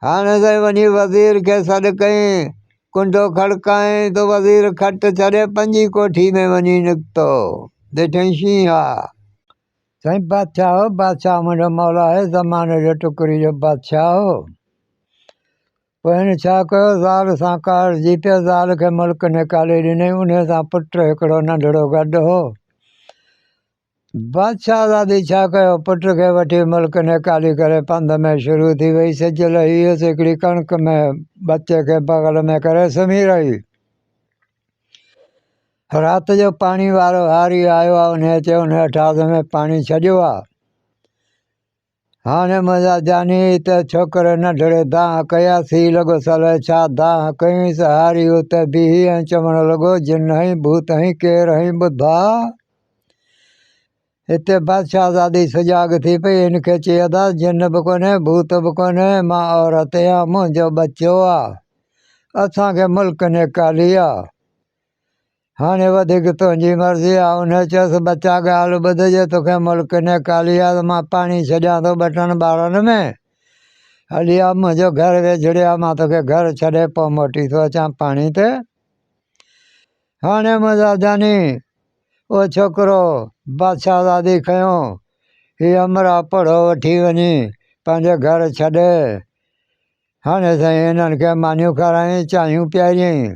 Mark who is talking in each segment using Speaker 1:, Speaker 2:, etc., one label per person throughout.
Speaker 1: هاڻي سائين وڃي وزير کي سڏ ڪيائين. ڪنڊو کڙڪايائين ته وزير کٽ ڇڏي پنجين ڪوٺي ۾ وڃي نڪتو. ڏٺائين شينهن آ. سائين بادشاهه هو، بادشاهه منهنجو مولا آهي، زماني جو ٽڪري جو بادشاهه هو. پوء هن ڇا ڪيو، زال سان ڪاڙجي پيو، زال کي ملڪ نيڪالي ڏنائين، انهيء سان پٽ هڪڙو ننڍڙو گڏ هو. بادشاهزادي ڇا ڪيو، پٽ کي وٺي ملڪ نيڪالي ڪري پنڌ ۾ شروع ٿي وئي. سج لهي ويس، هڪڙي ڪڻڪ ۾ ٻچي کي بغل ۾ ڪري سمهي رهي. رات جو پاڻي وارو هاري آيو آ، انهيء چيو، انهيء اٺاس ۾ پاڻي ڇڏيو آ. هاڻي منهنجا جاني ته ڇوڪري ننڍڙي دانهن ڪئي آ، سي لڳس الائي ڇا دانهن ڪيائينس، هاري اتي بيهي ۽ چوڻ لڳو، جن هين، ڀوت هين، ڪير هين، ٻڌاء. هتي بادشاهزادي سجاڳ ٿي پئي، هن کي چئي، ادا جن به ڪونهي، ڀوت به ڪونهي، مان عورت آهيان، منهنجو ٻچو آ، اسان کي ملڪ نيڪالي آ. هاڻي وڌيڪ تنهنجي مرضي آ. انهيء چيس، ٻچا ڳالهه ٻڌ، جي توکي ملڪ نيڪالي آ ته مان پاڻي ڇڏيان ٿو ٻه-ٽن ٻارن ۾. هلي آ، منهنجو گهر ويجهڙي آ، مان توکي گهر ڇڏي پوء موٽي ٿو اچان پاڻي تي. هاڻي منهنجا جاني، اهو ڇوڪرو بادشاهزادي کنيو، هي همراهه پڙهو وٺي وڃي پنهنجي گهر ڇڏي. هاڻي سائين هنن کي مانيون کارايائين، چانهيون پياريائين.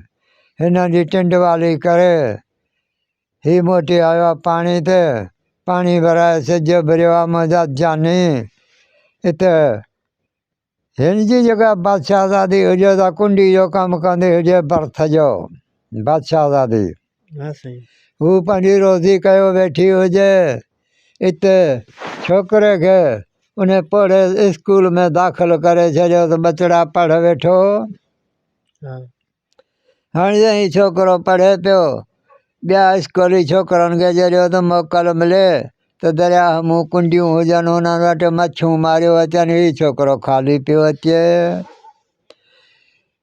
Speaker 1: هنن جي ٽنڊوالي ڪري هي موٽي آيو آ پاڻي تي، پاڻي ڀرائي سج اڀريو آ منهنجا جاني. ات هن جي جيڪا بادشاهزادي هجي سا ڪنڊي جو ڪم ڪندي هجي برٿ جو بادشاهزادي. هو پنهنجي روزي ڪيو ويٺي هجي. ات ڇوڪري کي ان پوڙهي اسڪول ۾ داخل ڪري ڇڏيو ته ٻچڙا پڙهه ويٺو. هاڻي جڏهن هي ڇوڪرو پڙهي پيو، ٻيا اسڪولي ڇوڪرن کي جڏهن ته موڪل ملي ته درياهه مون ڪنڊيون هجن انهن وٽ مڇون ماريو اچن، هي ڇوڪرو خالي پيو اچي.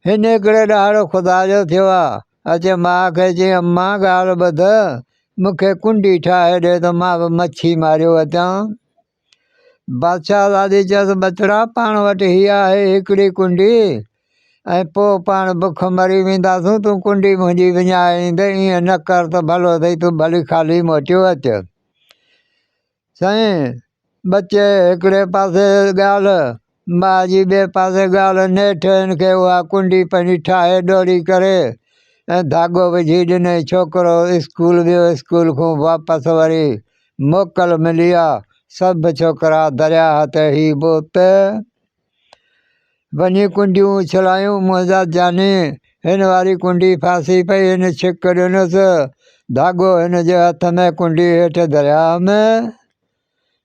Speaker 1: هن هڪڙي ڏهاڙو خدا جو ٿيو آ، اچي ماء کي چيائين امان ڳالهه ٻڌ، مون کي ڪنڊي ٺاهي ڏي ته مان به مڇي ماريو اچان. بادشاهزادي چيس ٻچڙا پاڻ وٽ هيء آهي هڪڙي ڪنڊي ۽ پوء پاڻ بک مري وينداسون، تون ڪنڊي منهنجي وڃائي ايندين، ائين نه ڪر ته ڀلو اٿئي تون ڀلي خالي موٽيو اچ. سائين ٻچي هڪڙي پاسي ڳالهه، ماء جي ٻئي پاسي ڳالهه، نيٺ هن کي اها ڪنڊي پنهنجي ٺاهي ڏوري ڪري ۽ ڌاڳو وجهي ڏنائين. ڇوڪرو اسڪول ويو، اسڪول کان واپس وري موڪل ملي آ، سڀ ڇوڪرا درياهه تي هي به اتي وڃي ڪنڊيون اڇلايون، منهنجا جاني هن واري ڪنڊي ڦاسي پئي، هن ڇڪ ڏنس، ڌاڳو هن جي هٿ ۾ ڪنڊي هيٺ درياهه ۾.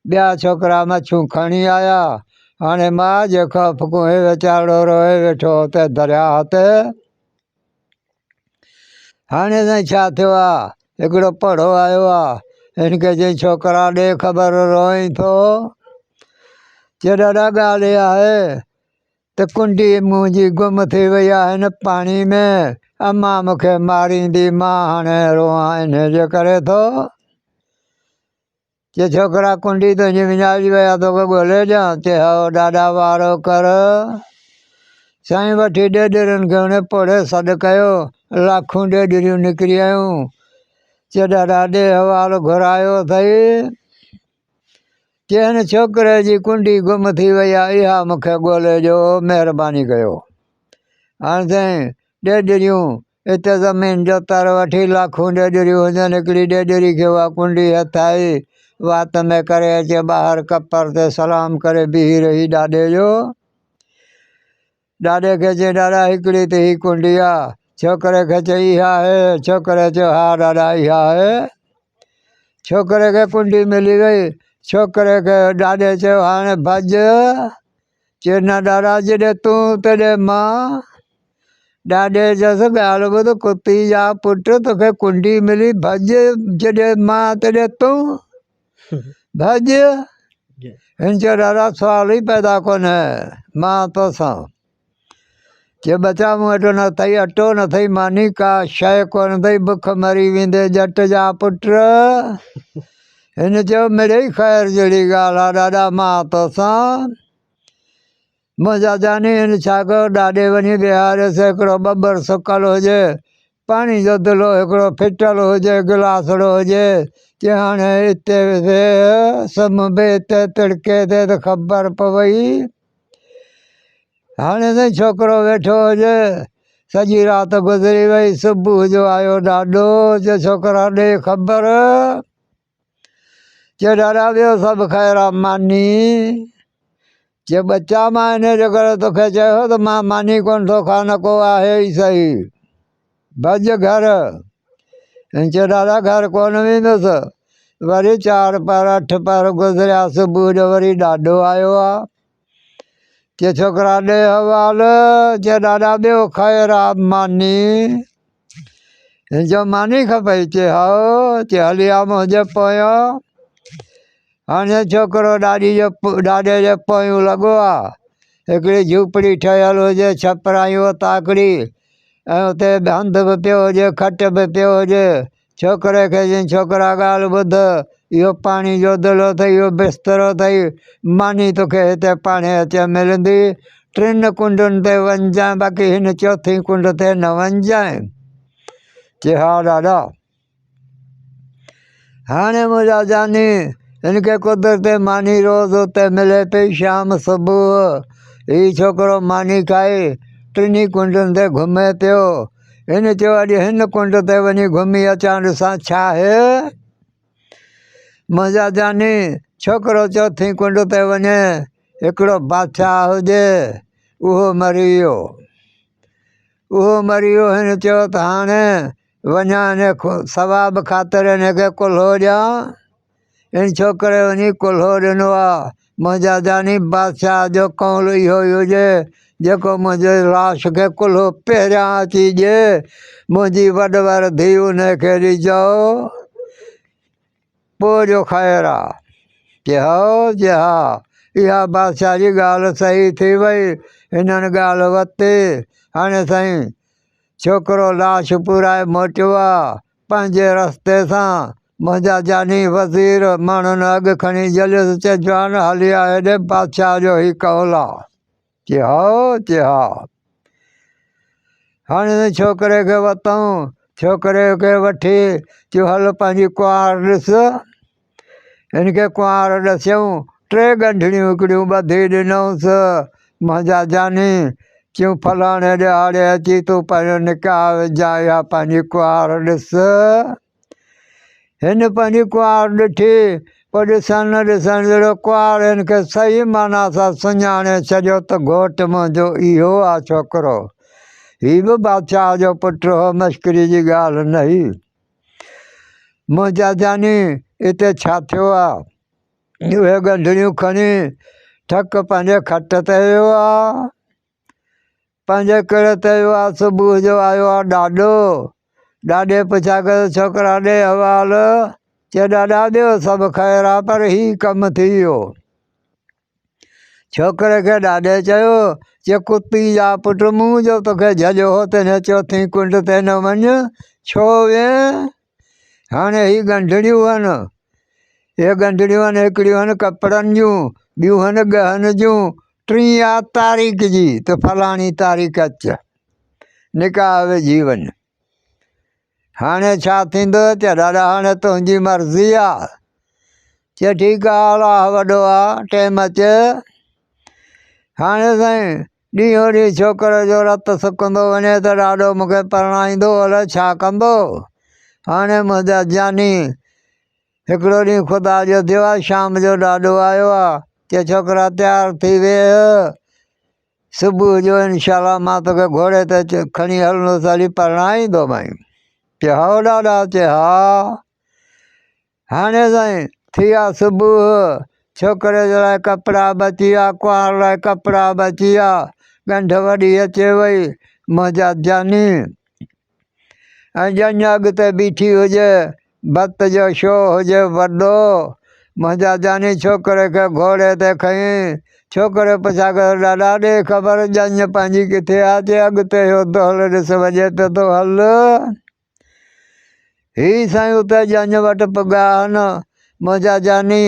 Speaker 1: ٻيا ڇوڪرا مڇون کڻي آيا، هاڻي ماء جي خوف کان هي ويچارڙو روئي ويٺو اتي درياهه تي. هاڻي سائين ڇا ٿيو آ، هڪڙو پوڙهو آيو آ، هن کي چيائين ڇوڪرا ڏي خبر روئين ٿو؟ چي ڏاڏا ڳالهه اها آهي ته ڪنڊي منهنجي گم ٿي وئي آ هن پاڻي ۾، امان مون کي ماريندي، مان هاڻي روئان انهي جي ڪري ٿو. چي ڇوڪرا ڪنڊي تنهنجي وڃائجي وئي آ توکي ڳولي ڏيان؟ چي هائو ڏاڏا وارو ڪر. سائين وٺي ڏيڏرين کي ان پوڙهي سڏ ڪيو، لاکون ڏيڏريون نڪري آيون. چي ڏاڏا ڏي حوال گهرايو اٿئي؟ چي هن ڇوڪري جي ڪنڊي گم ٿي وئي آ اها مون کي ڳولي ڏيو مهرباني ڪيو. هاڻ سائين ڏيڏريون اتي زمين جو تر وٺي لاکون ڏيڏريون هجن، هڪڙي ڏيڏري کي اها ڪنڊي هٿ آئي، وات ۾ ڪري اچي ٻاهر ڪپر تي سلام ڪري بيهي رهي ڏاڏي جو. ڏاڏي کي چيائين ڏاڏا هڪڙي ته هي ڪنڊي آ، ڇوڪري کي چيائين اها آهي، ڇوڪري چيو ها ڏاڏا اها آهي. ڇوڪري کي ڪنڊي ملي وئي، ڇوڪري کي ڏاڏي چيو هاڻي ڀڄ، چي نه ڏاڏا جيڏي تون تيڏي مان. ڏاڏي چيس ڳالهه ٻڌ ڪتي جا پٽ توکي ڪنڊي ملي ڀڄ جيڏي مان تيڏي تون ڀڄ. هن چيو ڏاڏا سوال ئي پيدا ڪونهي مان توسان. چي ٻچا مون وٽ نه اٿئي اٽو نه اٿئي ماني ڪا شيء ڪونه اٿئي بک مري ويندي ڄٽ جا پٽ. هن چيو مڙئي خير جهڙي ڳالهه آ ڏاڏا مان توسان. منهنجا جاني هن ڇا ڪيو ڏاڏي وڃي ويهاريس هڪڙو ٻٻر سڪل هجي پاڻي جو دلو هڪڙو ڦٽل هجي گلاسڙو هجي چي هاڻي اتي ويهه سمهه به اتي تڙڪي تي ته خبر پوئي هاڻي سائين ڇوڪرو ويٺو هجي سڄي رات گذري وئي صبح جو آيو ڏاڏو چي ڇوڪرا ڏي خبر چي ڏاڏا ٻيو سڀ خير آ ماني چي ٻچا مان ان جي ڪري توکي چيو هو ته مان ماني ڪونه ٿو کان نه ڪو آهي ئي سهي ڀڄ گهر هن چيو ڏاڏا گهر ڪونه ويندس وري چار پهر اٺ پهر گذريا صبح جو وري ڏاڏو آيو آ چي ڇوڪرا ڏي حوال چي ڏاڏا ٻيو خير آ ماني هن چيو ماني کپئي چي هائو چي هلي آ منهنجي پويان هاڻي ڇوڪرو ڏاڏي جو ڏاڏي جي پويون لڳو آ هڪڙي جهوپڙي ٺهيل هجي ڇپرائي اوطاقڙي ۽ اتي هنڌ به پيو هجي کٽ به پيو هجي ڇوڪري کي چيائين ڇوڪرا ڳالهه ٻڌ، اهو پاڻي جو دلو اٿئي، اهو بسترو اٿئي، ماني توکي هتي پاڻهي اچي ملندي، ٽن ڪنڊن تي وڃجانء باقي هن چوٿين ڪنڊ تي نه وڃجانء. چي ها ڏاڏا. هاڻي منهنجا جاني، هن کي قدرتي ماني روز اتي ملي پئي، شام صبح هي ڇوڪرو ماني کائي ٽنهي ڪنڊن تي گهمي پيو. هن چيو اڄ هن ڪنڊ تي وڃي گهمي اچان ڏسان ڇا آهي. منهنجا جاني ڇوڪرو چوٿين ڪنڊ تي وڃي هڪڙو بادشاهه هجي اهو مري ويو. اهو مري ويو هن چيو ته هاڻي وڃان هن ثواب خاطر هن کي ڪلهو ڏيان. ان ڇوڪري وڃي ڪلهو ڏنو آ. منهنجا جاني بادشاهه جو قول اهو ئي هجي، جيڪو منهنجي لاش کي ڪلهو پهريان اچي ڏئي، منهنجي وڏ ور ڌيء انهي کي ڏجو، پوء جو خير آ. چي هائو، چي ها. اها بادشاهه جي ڳالهه صحيح ٿي وئي. هنن ڳالهه ورتي. هاڻي سائين ڇوڪرو لاش پورائي موٽيو آ، پنهنجي رستي سان. منهنجا جاني وزير ماڻهن اڳ کڻي جهليس، چي جوان هلي آ هيڏي، بادشاهه جو هي قول آ. چي هائو، چي ها. هاڻي ته ڇوڪري کي ورتائون، ڇوڪري کي وٺي چيو هل پنهنجي ڪنوار ڏس. هن کي ڪنوار ڏسيائون، ٽي ڳنڍڻيون هڪڙيون ٻڌي ڏنائونس، منهنجا جاني، چيائون فلاڻي ڏهاڙي اچي تون پنهنجو نڪاح وجهجان، اها پنهنجي ڪنوار ڏس. هن پنهنجي ڪنوار ڏٺي، پوء ڏسڻ نه ڏسڻ جهڙو ڪنوار هن کي صحيح معنيٰ سان سڃاڻي ڇڏيو ته گهوٽ منهنجو اهو آ ڇوڪرو. هي به بادشاهه جو پٽ هو، مشڪري جي ڳالهه نه هئي. منهنجا جاني اتي ڇا ٿيو آ؟ اهي ڳنڍڻيون کڻي ٺڪ پنهنجي کٽ تي ويو آ. پنهنجي ڪڙ تي ويو آ. صبح جو آيو آ ڏاڏو. ڏاڏي پڇا ڪيس ڇوڪرا ڏي احوال. چي ڏاڏا ٻيو سڀ خير آ پر هي ڪم ٿي ويو. ڇوڪري کي ڏاڏي چيو، چي ڪتي جا پٽ مون جو توکي جهليو هو تنهن چوٿين ڪنڊ تي نه وڃ، ڇو وئين؟ هاڻي هي ڳنڍڻيون هن، هي ڳنڍڻيون هن، هڪڙيون هن ڪپڙن جون، ٻيون هن ڳهن جون، ٽين آ تاريخ جي ته فلاڻي تاريخ اچ، نڪاح وجهي وڃ. هاڻي ڇا ٿيندو؟ چي ڏاڏا هاڻي تنهنجي مرضي آ. چي ٺيڪ آ الله وڏو آ ٽيم اچي. هاڻي سائين ڏينهون ڏينهن ڇوڪري جو رت سڪندو وڃي ته ڏاڏو مون کي پرڻائيندو الائي ڇا ڪندو. هاڻي منهنجا جاني هڪڙو ڏينهن خدا جو ٿيو آ شام جو ڏاڏو آيو آ چي ڇوڪرا تيار ٿي ويهه. صبح جو انشاء الله مان توکي گهوڙي تي کڻي هلندس هلي پرڻائيندومانء. چي هائو ڏاڏا، چي ها. هاڻي سائين ٿي آ صبح، ڇوڪري جي لاء ڪپڙا به اچي ويا، ڪنوار لاء ڪپڙا به اچي ويا، ڳنڍ وڏي اچي وئي، منهنجا جاني ۽ ڄڃ اڳتي بيٺي هجي، ڀت جو شو هجي وڏو، منهنجا جاني ڇوڪري کي گهوڙي تي کنئي، ڇوڪري پڇا ڪيو ڏاڏا ڏي خبر ڄڃ پنهنجي ڪٿي آ، چي اڳتي اهو دهل ڏس وڄي پيو ٿو هل. هي سائين اتي ڄڃ وٽ پڳا آهن، منهنجا جاني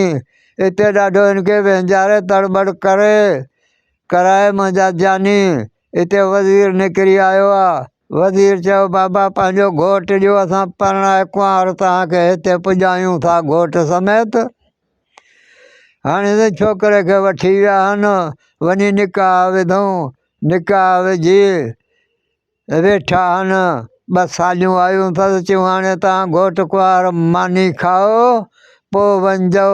Speaker 1: اتي ڏاڍو هن کي وهنجاري تڙٻڙ ڪري. ڪرائي منهنجا جاني، اتي وزير نڪري آيو آ. وزير چيو، بابا پنهنجو گهوٽ ڏيو اسان پرڻائي ڪنوار توهان کي هتي پڄايون ٿا گهوٽ سميت. هاڻي سائين ڇوڪري کي وٺي ويا آهن، وڃي نڪاح وڌئون، نڪاح وجهي ويٺا آهن، ٻه ساليون آيون اٿس، چيون هاڻي توهان گهوٽ ڪنوار ماني کائو، پوء وڃجو.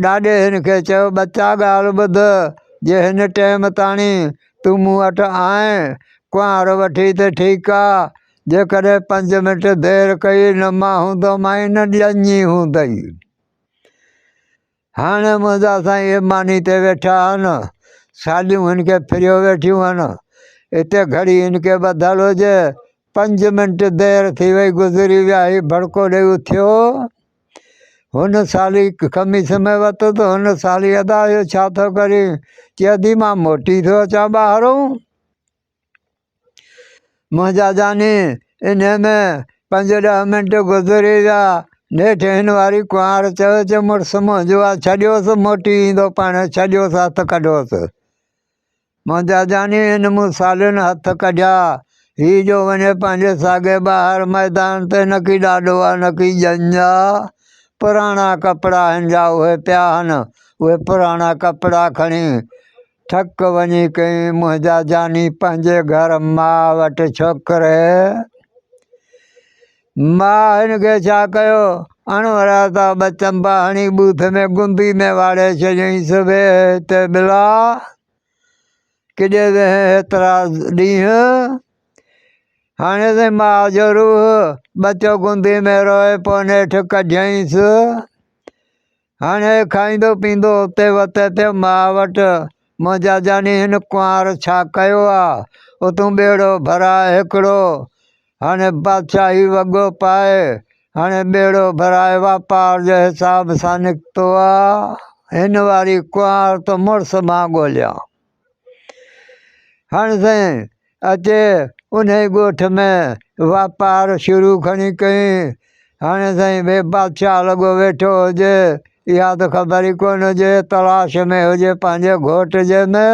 Speaker 1: ڏاڏي هن کي چيو، ٻچا ڳالهه ٻڌ، جي هن ٽيم تاڻي تون مون وٽ آئين ڪنوار وٺي ته ٺيڪ آ، جيڪڏهن پنج منٽ دير ڪئي نه مان هوندومانء نه ڄڃي هوندئي. هاڻي منهنجا سائين اهي ماني تي ويٺا آهن، ساليون هن کي ڦريو ويٺيون آهن، اتي گهڙي هن کي ٻڌل هجي، پنج منٽ دير ٿي وئي گذري ويا، هي ڀڙڪو ڏئي اٿيو، هن سالي قميص ۾ ورتو ته هن سالي ادا اهو ڇا ٿو ڪرين؟ چي ادي مان موٽي ٿو اچان ٻاهرون. منهنجا جاني انهي ۾ پنج ڏهه منٽ گذري ويا نيٺ هن واري ڪنوار چيو چي مڙس منهنجو آ ڇڏيوس موٽي ايندو پاڻ ڇڏيوس هٿ ڪڍوس منهنجا جاني هن مون سالين هٿ ڪڍيا هي جو وڃي پنهنجي ساڳي ٻاهر ميدان تي نڪي ڏاڏو آ نڪي ڄڃ آ پراڻا ڪپڙا هن جا اهي پيا آهن اهي پراڻا ڪپڙا کڻي ٺڪ وڃي ڪئين منهنجا جاني پنهنجي گهر ماء وٽ ڇوڪري ماء هن کي ڇا ڪيو اڻورا تا ٻه چنبا هڻي ٻوٿ ۾ گندي ۾ واڙي ڇڏيائينس ويهه هتي ٻلا ڪيڏي ويهين هيترا ڏينهن هاڻي سائين ماء جو روح ٻچو گندي ۾ روئي پوء نيٺ ڪڍيائينس هاڻي کائيندو پيئندو اتي وتي پيو ماء وٽ، منهنجا جاني هن ڪنوار ڇا ڪيو آ، اتون ٻيڙو ڀراء هڪڙو، هاڻي بادشاهي وڳو پائي، هاڻي ٻيڙو ڀرائي واپار جي حساب سان نڪتو آ، هن واري ڪنوار ته مڙس مان ڳوليان. هاڻي سائين اچي انهي ڳوٺ ۾ واپار شروع کڻي ڪيائين. هاڻي سائين بي بادشاهه لڳو ويٺو هجي، اها ته خبر ئي ڪونه هجي، تلاش ۾ هجي پنهنجي گهوٽ جي ۾.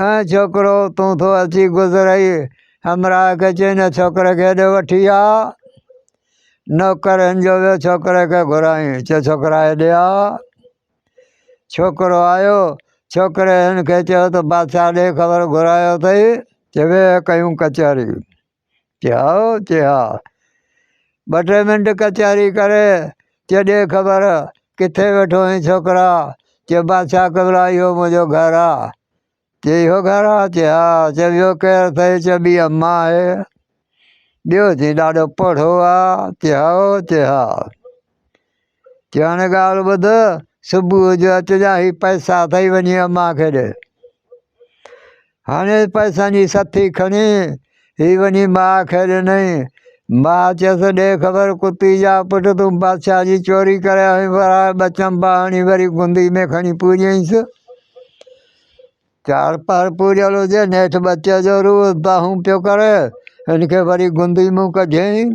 Speaker 1: ۽ ڇوڪرو تون ٿو اچي گذرئي. همراهه کي چيائين هن ڇوڪري کي هيڏي وٺي آ. نوڪر هن جو ويو ڇوڪري کي گهرايائين، چيو ڇوڪرا هيڏي آ. ڇوڪرو آيو، ڇوڪري هن کي چيو ته بادشاهه ڏي خبر گهرايو اٿئي، چي ويهه ڪيون ڪچهري. چي هائو، چي ها. ٻه ٽي منٽ ڪچهري ڪري چي ڏي خبر ڪٿي ويٺو آهين ڇوڪرا؟ چي بادشاهه قبلا اهو منهنجو گهر آ. چي اهو گهر آ؟ چي ها. چي ٻيو ڪير اٿئي؟ چي ٻي امان آهي. ٻيو چي ڏاڍو پوڙهو آ. چي هائو، چي ها. چي هاڻي ڳالهه ٻڌ، صبح جو اچجان هي پئسا اٿئي وڃي امان کي ڏي. هاڻي پئسن جي سٿي کڻي هي وڃي ماء کي ڏنائين. ماء چيس ڏي خبر ڪتي جا پٽ تون بادشاهه جي چوري ڪري آيو آهين ٻه چنبا هڻي وري گندي ۾ کڻي پوريائينس. چار پهر پوريل هجي نيٺ ٻچي جو روح دانهون پيو ڪري هن کي وري گندي مون ڪڍيائين.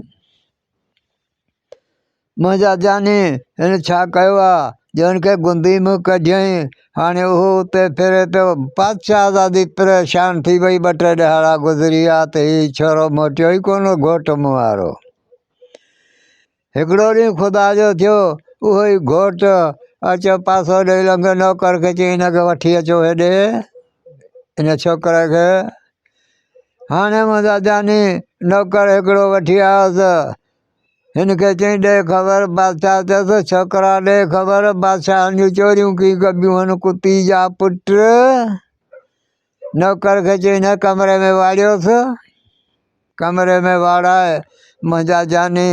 Speaker 1: منهنجا جاني، هن ڇا ڪيو آ، جو هن کي گندي مان ڪڍيائين، هاڻي اهو اتي ڦري پيو. بادشاهزادي پريشان ٿي وئي، ٻه ٽي ڏهاڙا گذري ويا ته هي ڇورو موٽيو ئي ڪونه گهوٽ مون وارو. هڪڙو ڏينهن خدا جو ٿيو، اهو ئي گهوٽ اچيو پاسو ڏيئي لنگهيو، نوڪر کي چيائين هن کي وٺي اچو هيڏي، ان ڇوڪري کي. هاڻي منهنجا جاني، نوڪر هڪڙو وٺي آيس. هن کي چيائين ڏي خبر، بادشاهه چيس ڇوڪرا ڏي خبر، بادشاهن جون چوريون ڪيئن ڪبيون هن ڪتي جا پٽ. نوڪر کي چيائين هن ڪمري ۾ واڙيوس. ڪمري ۾ واڙائي منهنجا جاني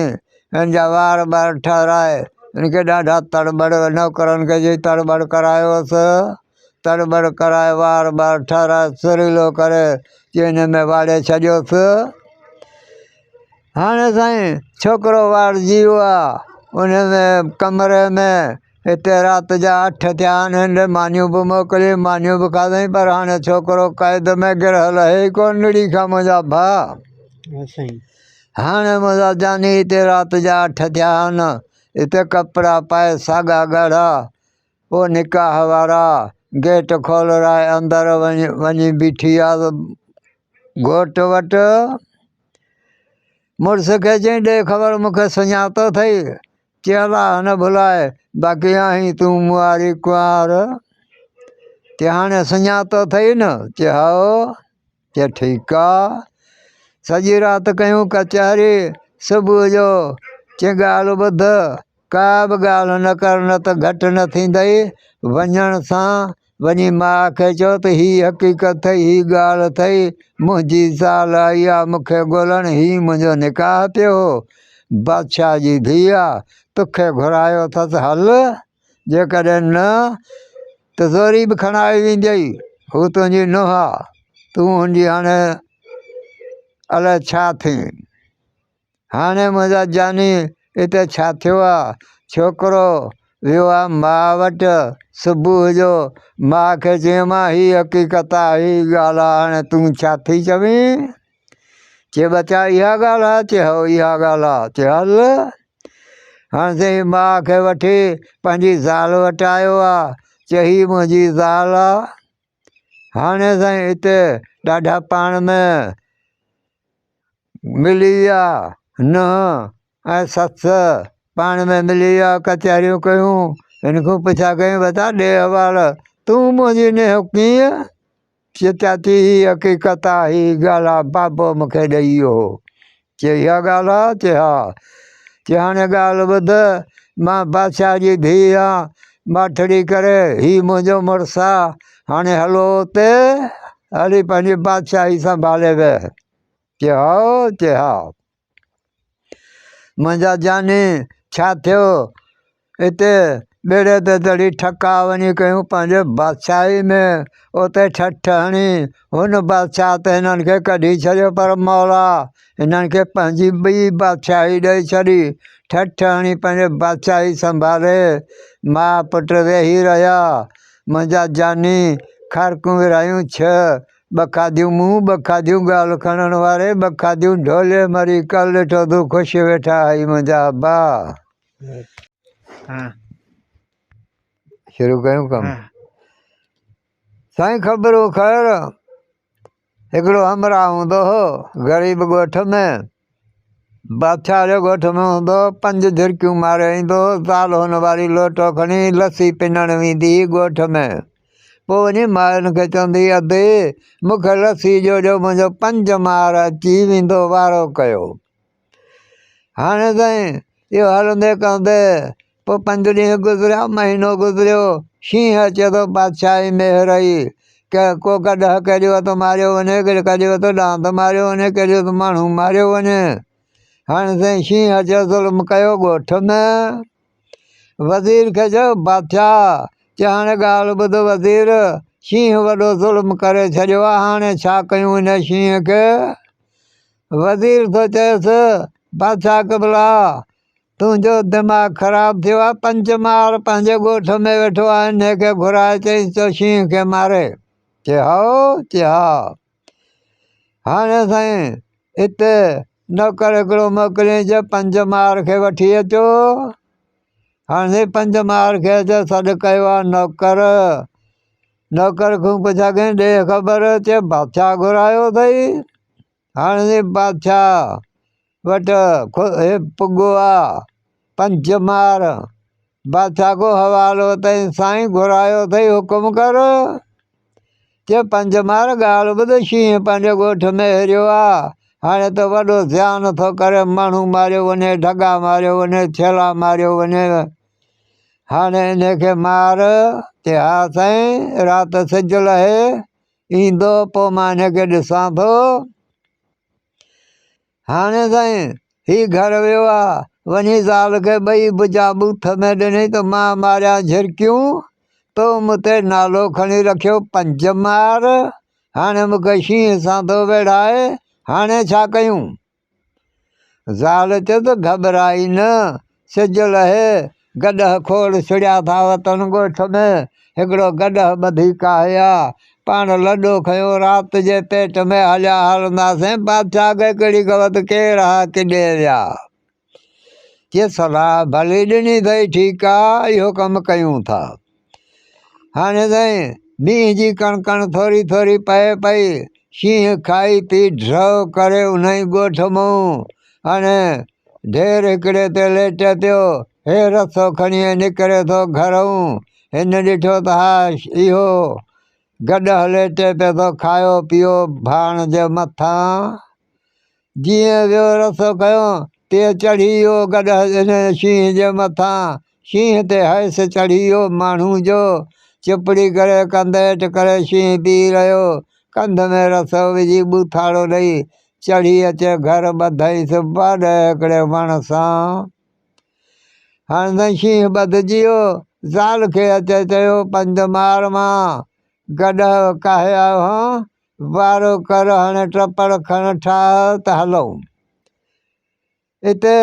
Speaker 1: هن جا وار ٻار ٺهرائي هن کي ڏاڍا تڙٻڙ نوڪرن کي چئي تڙٻڙ ڪرايوس. تڙٻڙ ڪرائي وار ٻار ٺهرائي سريلو ڪري چئي هن ۾ واڙي ڇڏيوس. هاڻي سائين ڇوڪرو واڙجي ويو آ ان ۾ ڪمري ۾ هتي رات جا اٺ ٿيا آهن هن ڏي مانيون به موڪلي مانيون به کاڌائين پر هاڻي ڇوڪرو قيد ۾ گرهه لهي ئي ڪونه نڙي کان منهنجا ڀاء هاڻي منهنجا جاني هتي رات جا اٺ ٿيا آهن هتي ڪپڙا پائي ساڳا ڳاڙها او نڪاح وارا گيٽ کولرائي اندر وڃي وڃي بيٺي آ گهوٽ وٽ. مڙس کي چيائين ڏي خبر مون کي سڃاتو اٿئي؟ چي الله نه ڀلائي باقي آهين تون مون واري ڪنوار. چي هاڻي سڃاتو اٿئي نه؟ چي هائو. چي ٺيڪ آ. سڄي رات ڪيون ڪچهري صبح جو چي ڳالهه ٻڌ ڪا به ڳالهه نه ڪر نه ته گهٽ نه ٿيندئي. وڃڻ سان وڃي ماء کي چئو ته هي حقيقت اٿئي، هي ڳالهه اٿئي، منهنجي زال آئي آ مون کي ڳولڻ، هي منهنجو نڪاح پيو هو، بادشاهه جي ڌيء آ، توکي گهرايو اٿس، هل، جيڪڏهن نه ته زوري به کڻائي ويندئي، هو تنهنجي نونهن آ، تون هن جي هاڻي الائي ڇا ٿئين. هاڻي منهنجا جاني اتي ڇا ٿيو آ؟ ڇوڪرو ويو آ ماء وٽ صبح جو ماء کي چيائين امان هي حقيقت آ هي ڳالهه آ هاڻي تون ڇا ٿي چوين؟ چي ٻچا اها ڳالهه آ؟ چي هائو اها ڳالهه آ. چي هل هاڻي سائين ماء کي وٺي پنهنجي زال وٽ آيو آ. چي هي منهنجي زال آ. هاڻي سائين اتي ڏاڍا پاڻ ۾ ملي ويا ننهن ۽ سس پاڻ ۾ ملي ويا ڪچهريون ڪيون هن کان پڇا ڪيون بتا ڏي احوال تون منهنجي ننهن ڪيئن چي چاچي هي حقيقت آ هي ڳالهه آ بابو مونکي ڏئي ويو هو چي اها ڳالهه آ چي ها چي هاڻي ڳالهه ٻڌ مان بادشاهه جي ڌيء آهيان ماٺڙي ڪري هي منهنجو مڙس آ هاڻي هلو اتي هلي پنهنجي بادشاهي سنڀالي ويهه چي هائو چي ها منهنجا جاني ڇا ٿيو اتي ٻيڙي تي چڙهي ٺڪا وڃي ڪيون پنهنجي بادشاهي ۾ اتي ٺٺ هڻي هن بادشاهه ته هنن کي ڪڍي ڇڏيو پر مولا هنن کي پنهنجي ٻي بادشاهي ڏئي ڇڏي ٺٺ هڻي پنهنجي بادشاهي سنڀالي ماء پٽ ويهي رهيا منهنجا جاني کارڪون ورهايون ڇهه ٻه کاڌيون مون ٻه کاڌيون ڳالهه کڻڻ واري ٻه کاڌيون ڍولي مري ڪل ڏٺو تون خوش ويٺا آهين منهنجا ابا. شروع ڪيون ڪم سائين خبرون خير هڪڙو همراهه هوندو هو غريب ڳوٺ ۾ بادشاهه جي ڳوٺ ۾ هوندو هو، پنج جهرڪيون ماري ايندو هو، زال هن واري لوٽو کڻي لسي پنڻ ويندي هئي ڳوٺ ۾. پوء وڃي مائرن کي چوندي هئي، ادي! مون کي لسي ڏيو جو منهنجو پنج مار اچي ويندو وارو ڪيو. هاڻي سائين اهو هلندي ڪندي پوء پنج ڏينهن گذريا، مهينو گذريو، شينهن اچي ٿو بادشاهي ۾ رهي، ڪو گڏهه ڪيڏي وتو ماريو وڃي، ڪيڏي وتو ڏاند ماريو وڃي، ڪيڏي وتو ماڻهو ماريو وڃي. هاڻي سائين شينهن اچي ظلم ڪيو ڳوٺ ۾. وزير کي چيو بادشاهه چي هاڻي ڳالهه ٻڌ وزير، شينهن وڏو ظلم ڪري ڇڏيو آهي، هاڻي ڇا ڪيون ان شينهن کي؟ وزير ٿو چئيس بادشاهه قبلا! تنهنجو دماغ خراب ٿيو آهي، پنج مار پنهنجي ڳوٺ ۾ ويٺو آهي، انهيء کي گهرائي چئيس ته شينهن کي ماري. چي هائو؟ چي ها. هاڻي سائين اتي نوڪر هڪڙو موڪليائين چي پنج مار کي وٺي اچو. هاڻي سائين پنج مار کي اچي سڏ ڪيو آهي نوڪر. نوڪر کان پڇا ڪيائين ڏي خبر، چي بادشاهه گهرايو اٿئي. هاڻي سائين بادشاهه وٽ هي پڳو آ پنج مار بادشاهه کو حوالو اٿئي سائين گهرايو اٿئي حڪم ڪر چي پنج مار ڳالهه ٻڌ شينهن پنهنجي ڳوٺ ۾ هريو آ هاڻي ته وڏو زيان ٿو ڪري ماڻهو ماريو وڃي ڍڳا ماريو وڃي ڇيلا ماريو وڃي هاڻي ان کي مار چي ها سائين رات سج لهي ايندو پوء مان هن کي ڏسان ٿو. هاڻي سائين هي گهر ويو آ، وڃي زال کي ٻئي بجا ٻوٿ ۾ ڏني ته مان ماريان جهرڪيون، تو مون تي نالو کڻي رکيو پنج مار، هاڻي مون کي شينهن سان ٿو ويڙهائي، هاڻي ڇا ڪيون؟ زال چيو ته گهٻرائي نه، سج لهي، گڏهه کوڙ ڇڙيا ٿا وتن ڳوٺ ۾، هڪڙو گڏهه ٻڌي ڪاهيا، پاڻ لڏو کنيو رات جي پيٽ ۾ هليا هلنداسين، بادشاهه کي ڪهڙي خبر ته ڪير ها ڪيڏي ويا. چي صلاح ڀلي ڏني اٿئي، ٺيڪ آ، اهو ڪم ڪيون ٿا. هاڻي سائين مينهن جي ڪڻ ڪڻ ٿوري ٿوري پئي پئي. شينهن کائي پي ڍؤ ڪري انهي ڳوٺ مئون. هاڻي ڍير هڪڙي تي ليٽي پيو. هي رسو کڻي نڪري ٿو گهرئون. هن ڏٺو ته ها اهو گڏهه ليٽي پيو ٿو کايو پيو ڀاڻ جي مٿان. جيئن ويو رسو کنيو، تيئن چڙهي ويو گڏهه ان شينهن جي مٿان. شينهن تي حيث چڙهي ويو ماڻهو جو. چپڙي ڪري ڪنڌ هيٺ ڪري شينهن بيهي رهيو. ڪنڌ ۾ رسو وجهي ٻوٿاڙو ڏئي چڙهي اچي گهر ٻڌائينس باڏهه هڪڙي وڻ سان. هاڻ سائين شينهن ٻڌجي ويو. زال کي اچي چيو، پنج مار مان گڏهه ڪاهي آيو هان، وارو ڪر هاڻي ٽپڙ کڻ ٺاهه ته هلون. اتي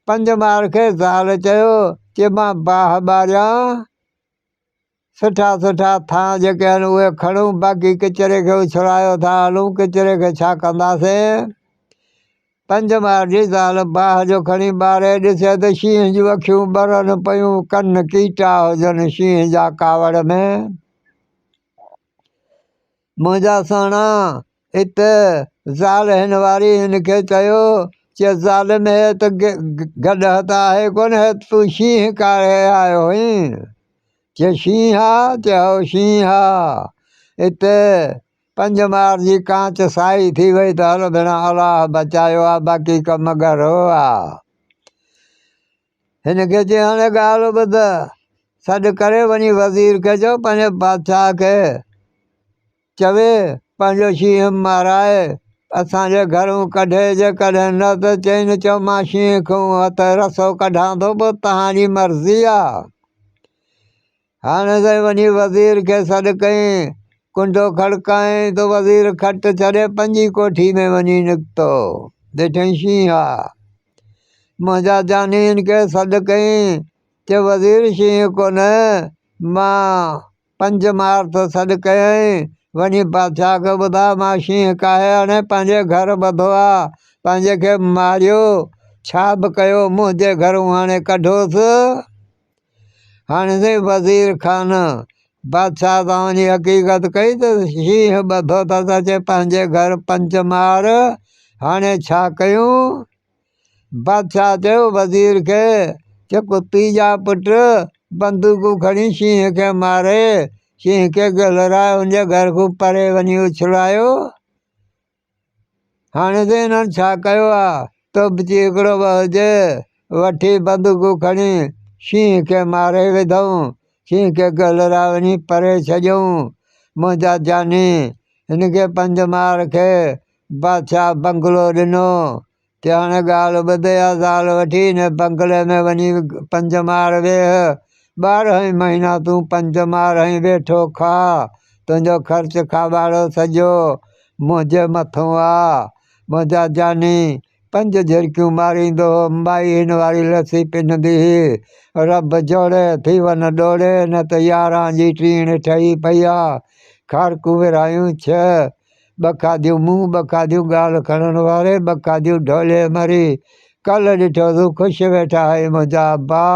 Speaker 1: پنج مار کي زال چيو، چي مان باهه ٻاريان، سٺا سٺا ٿانء جيڪي آهن اهي کڻون، باقي ڪچري کي اڇلايو ٿا هلون، ڪچري کي ڇا ڪنداسين؟ پنج مار جي زال باهه جو کڻي ٻاري ڏسي ته شينهن جون اکيون ٻرن پيون، ڪن ڪيٽا هجن شينهن جا ڪاوڙ ۾. منهنجا سهڻا! ات زال هن واري هن کي چيو، چي ظالم هي ته گڏهه ته آهي ڪونه، هي تون شينهن ڪاهي آيو هئين؟ چي شينهن آ؟ چي هائو شينهن آ. ات پنج مار جي ڪانچ سائي ٿي وئي ته هل ڀيڻا الله بچايو آ، باقي ڪم ڳرو آ. هن کي چيائين، هاڻي ڳالهه ٻڌ. سڏ ڪري وڃي وزير کي چئو پنهنجي بادشاهه کي چوي پنهنجو شينهن مارائي اسان جي گهرون ڪڍي جيڪڏهن نه ته چئين چئو مان شينهن کان هٿ رسو ڪڍان ٿو پوء توهان جي مرضي آ. هاڻي سائين وڃي وزير کي سڏ ڪيائين. ڪنڊو کڙڪايائين ته وزير کٽ ڇڏي پنجين ڪوٺي ۾ وڃي نڪتو. ڏٺائين شينهن آ. منهنجا جاني هن کي سڏ ڪيائين. چي وزير شينهن ڪونهي، مان پنج مار ٿو سڏ ڪيائين. وڃي بادشاهه کي ٻڌاء مان شينهن ڪاهي آڻي پنهنجي گهر ٻڌو آ. پنهنجي کي ماريو، ڇا به ڪيو منهنجي گهرئون آڻي ڪڍوس. هاڻي سائين وزير خان بادشاهه سان وڃي حقيقت ڪئي ته شينهن ٻڌو اٿس اچي پنهنجي گهر پنج مار، هاڻي ڇا ڪيون؟ بادشاهه چيو وزير کي چي ڪتي جا پٽ بندوقون کڻي شينهن کي ماري شينهن کي گهلرائي ان جي گهر کان پري وڃي اڇلايو. هاڻي ته انهن ڇا ڪيو آ، توبچي هڪڙو به هجي، وٺي بندوقون کڻي شينهن کي ماري وڌئون، شينهن کي گهلرائي وڃي پري ڇڏيئون. منهنجا جاني، هن کي پنج مار کي بادشاهه بنگلو ڏنو. چي هاڻي ڳالهه ٻڌ يا زال وٺي هن بنگلي ۾ وڃي پنج مار ويهه، 12 ئي مهينا تون پنج مار ائين ويٺو کاء، تنهنجو خرچ کاٻاڙو سڄو منهنجي مٿون آ. منهنجا جاني، پنج جهرڪيون ماريندو هو، مائي هن واري لسي پنندي هئي. رب جوڙي، ٿي وڃ ڏوڙي، نه ته ياران جي ٽيڻ ٺهي پئي آ. کارڪون ورهايون ڇهه، ٻه کاڌيون مون، ٻه کاڌيون ڳالهه کڻڻ واري، ٻه کاڌيون ڍولي مري. ڪلهه ڏٺو تون خوش ويٺا آهين منهنجا ابا.